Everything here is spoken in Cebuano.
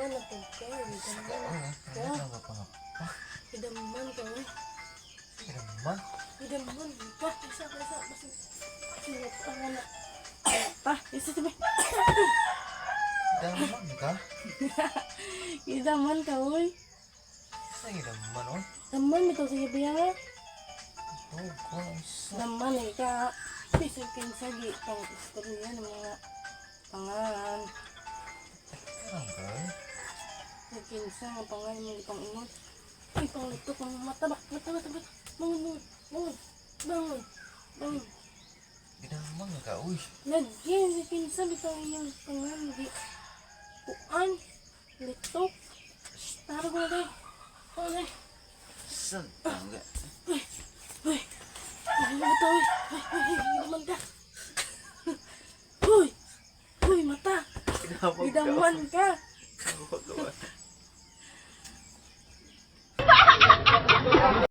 Gidaman na po ka. Gidaman. Oh, Ka. ano ba pa? Gidaman ka, uy. Gidaman. Gidaman ka. Isa ka, isa. Basta. Sino pa nga na. Pa, isa tabi. Gidaman ka? Gidaman ka, uy. Sa gidaman, oh. Daman, ito sa biya. Oh, ko isa. Daman eh ka. Bisag kinsagi pang istorya ng mga pangalan. Karang ka, eh. Sa kinsa nga pangalan mo pang ingon. Ay, panglitok ang mata ba? Mata, mata, mata. Bangon, bangon, bangon. Bangon, bangon. Gidaman ka, uy. Lagi, sa kinsa bitaw iyang pangalan. Di, kuan, litok. Shh, taro ko na tayo. Okay. San tangga? Uy, uy, mata, uy. Uy, uy, uy, gidaman ka. Uy, uy, mata. Gidaman Gidaman ka. ka.